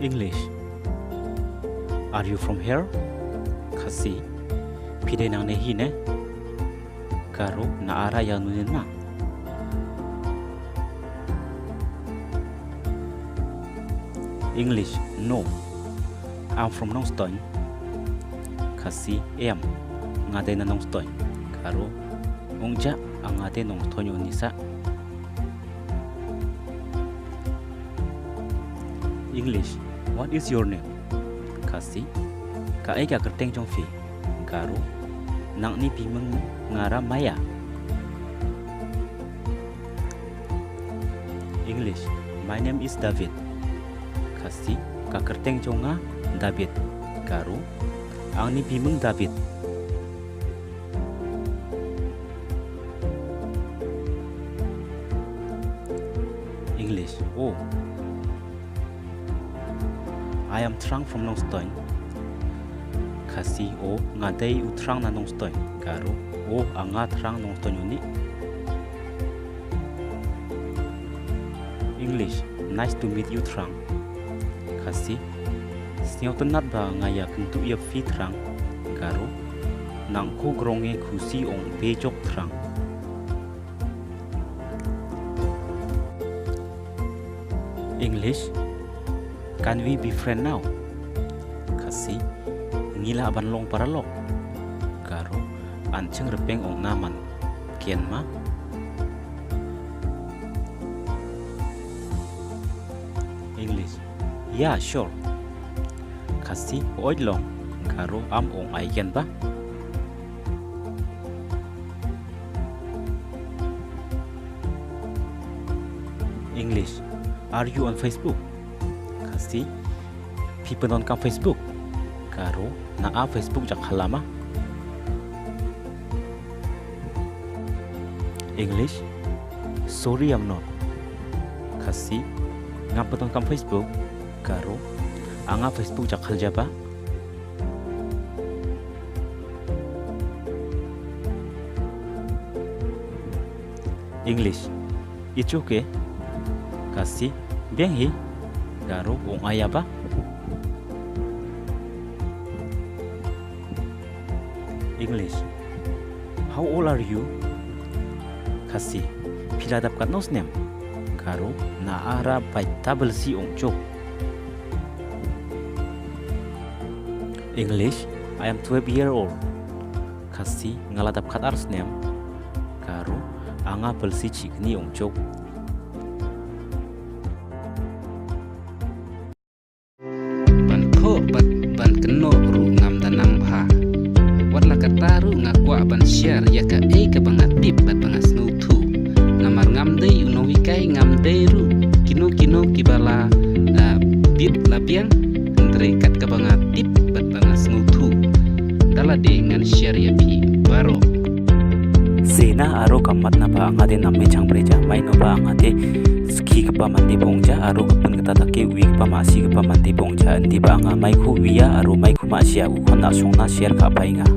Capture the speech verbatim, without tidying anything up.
English. Are you from here? Khasi. Phi dei nangne hi ne? Garo, na ara ïa nunin ma. English. No. I'm from Nongstoin. Khasi. Em. Nga dei na Nongstoin. Garo. Ong ja, nga dei Nongstoin uni sa. English. What is your name? Khasi. Kaei ka kyrteng jong phi? Garo. Nangni bimeng nga ra Maya. English. My name is David. Khasi. Ka kyrteng jong nga David. Garo. Angni bimeng David. English. Oh. I am Thrang from Nongstoin. Khasi. Oh, nga dei u Thrang na Nongstoin. Garo. Oh, nga Thrang Nongstoin uni. English. Nice to meet you, Thrang. Khasi. Sngewtynnat ba nga ïa kyntu ïa phi, Thrang. Garo. Nang ko grong e khusi ong pe jok, Thrang. English. Can we be friend now? Khasi. Ngi lah ban long paralok? Garo. An ching repeng ong na man ken ma. English. Yeah, sure. Khasi. Oi long. Garo. Am ong ai ken ba. English. Are you on Facebook? Khasi. Phi pyndonkam Facebook? Garo. Na a Facebook jakhala ma. English. Sorry, I'm not. Khasi. Ngam pyndonkam Facebook? Garo. Anga Facebook jakhal jaba. English. It's okay. Khasi. Biang hi. Garo. Ong ai ïa ba. English. How old are you? Khasi. Phi la dap katno snem? Garo. Na ara bad ta bel si ong chok. English. I am twelve year old. Khasi. Nga la dap khatar snem. Garo. Anga bel si chikni ong chok. Ban thoh bad ban kynnoh ruh ngam da nang bha. Wat la katta ruh nga kwah ban share ïa kaei kaba nga tip bad ba nga sngewthuh. Namar ngam dei u nonghikai, ngam dei ruh kino kino kiba la, ah, bit la biang, hynrei kat kaba nga tip bad ba nga sngewthuh, da lade ngan share ïa phi baroh. Sena aro ka mat na ba nga de nam me chang preja mai no ba nga de ski ka pa man de bong ja aro ka pun ka ta ta ke wi ka pa ma si ka pa man de bong ja ndi ba nga mai khu wi ya aro mai khu ma sia u khon na song na share ka pai nga.